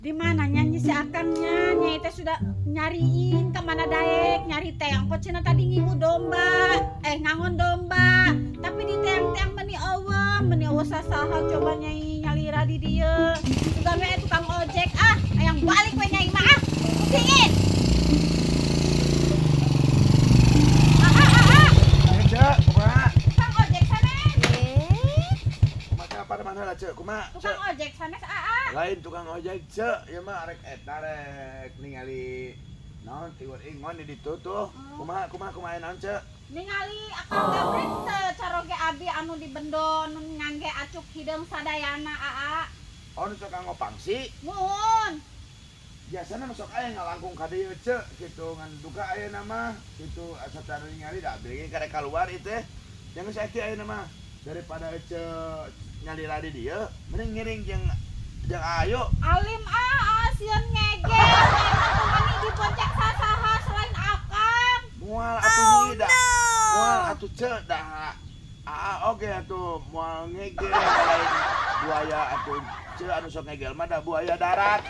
Di mana nyanyi si akangnya? Nyai teh sudah nyariin kemana daek, nyari teang kok cenah tadi ngingu domba, eh ngangon domba. Tapi di teang-teang meni euweuh, meni euweuh sasaha coba nyai nyalira di dieu. Sugan we tukang ojek ah, hayang balik we nyai mah ah. Pusingin. Ah, ah, ah, ah. Eh, Cek, kumaha? Tukang ojek sanes. Kumaha teh apa mana lah, Cek? Kumaha? Cek. Tukang ojek sanes aa. Lain tukang ojek, Cek. Ieu mah arek eta rek ningali naon tiwur ingon di ditu tuh. Kumaha kumaha kumaha naon, Cek? Ningali akang gabrek teu caroge abi anu di bendo nu ngangge acuk hideung sadayana aa. Oh, nu sok kanggo pangsi. Muhun. Biasana mah sok aya ngalangkung ka dieu, Cek, kitu ngan duka ayeuna mah kitu asa tara ningali da abdi ge karek kaluar ieu teh. Jangan saeutik ayeuna mah daripada Ece nyalira di dieu, mending ngiring jeung jeung ayo. Alim ah, sieun ngegel. Emang mani dibonceng sasaha selain akang. Moal atuh nyi da. Moal atuh Cek da. Aa oge atuh moal ngegel lain buaya atuh Cek anu sok ngegel mah da buaya darat.